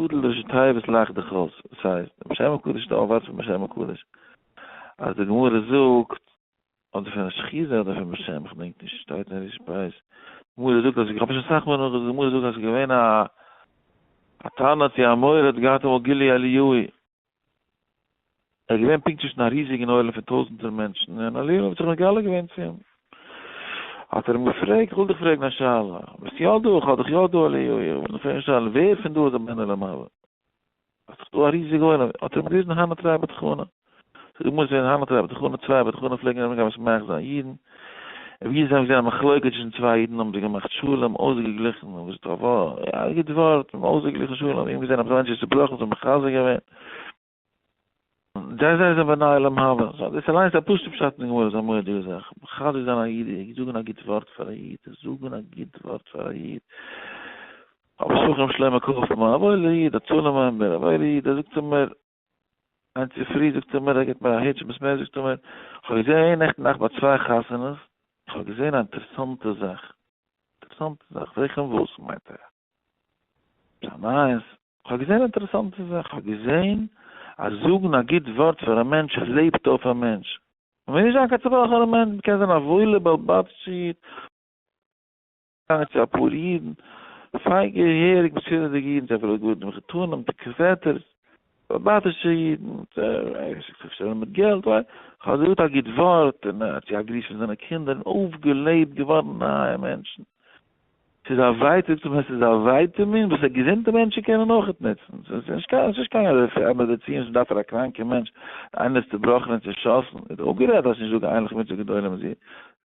בטל ראשי תיבות לאך דיך אויס, וואס הייסט? דער שם הקדוש איז דא א ווארט פון שם הקדוש אז די גמרא זאגט, אדער פון אשכיזא אדער פון בשם, איך דענק נישט, שטייט אין ריש בית, די גמרא זאגט אז, איך האב שוין אסאך מאל נאכגעזאגט, די גמרא זאגט אז ס'איז געווען א א תנא צו א מורה האט געהאט אמאל גילוי אליהו, ער איז געווען פונקט צווישן א ריזיגן עולם פון טויזנטער מענטשן, און אליהו האט זיך מגלה געווען צו אים. האט ער אים געפרעגט, איך וויל דיך פרעגן א שאלה, ביסט יא דא? איך האב דיך יא דא אליהו, איך וויל דיך פרעגן א שאלה, ווער פון דא איז א בן עולם הבא? האט זיך דא א ריזיגע עולם, האט ער אים געוויזן הנה תרי בדחנא. זאגט די גמרא ס'איז געווען הנה תרי בדחנא, צוויי בדחנא פלעגן ארומגיין משמח זיין אידן, און ווי זיי האבן געזען א מחלוקת צווישן צוויי אידן האבן זיי געמאכט שלום, אויסגעגליכן, און געזאגט א גוט ווארט, און אויסגעגליכן שלום, ווי האבן געזען אז א מענטש איז צובראכן, זיי האבן מחזק געווען. זיי זיי זענען בני עולם הבא, סא דאס אליינס א פשוטע פשט אין די גמרא איז א מורא'דיגע זאך, מחזק זיין א איד, זאגן א גוט ווארט פאר א איד, זאגן א גוט ווארט פאר א איד, אבער שכם שלמה קויפמאן, א וואוילער איד, הצלה member, א וואוילער איד, ער זאגט צו מיר, היינט צופרי זאגט ער מיר, ער גיבט מיר א היטש, וואס מער זאגט ער מיר, איך האב געזעהן נעכטן נאכט ביי צוויי חתונות, איך האב געזעהן א אינטערעסאנטע זאך, אינטערעסאנטע זאך, פרעג איך אים וואס מיינט ער? ס'איז א נייעס, כ'האב געזען א אינטערעסאנטע זאך, כ'האב געזען אז זאגן א גוט ווארט פאר א מענטש לעבט אויף א מענטש. מ'מוז נישט זיין קיין צובראכענער מענטש, מ'קען זיין א וואוילער בעל בתישע איד, געגאנגען צו אפאר אידן, פיין געהעריג מסודר'דיגע אידן, זיי אפילו גאר די מחותנים, די פעטערס, בעל בתישע אידן, זיי מיט געלט, כ'האב געזאגט א גוט ווארט, און צו א גריס פון זיינע קינדער, און אויפגעלעבט געווארן נייע מענטשן. ס'איז א ווייטאמין, ס'איז א ווייטאמין וואס א געזונטע מענטשן קענען אויכעט נוצן. ס'איז נישט קיין, ס'איז נישט קיין מעדיצין וואס מ'דארף פאר א קראנקע מענטש, איינער איז צובראכן און צושאסן, איז אפגערעדט אז ס'נישט דא קיין אין לך מצוה גדולה מזו.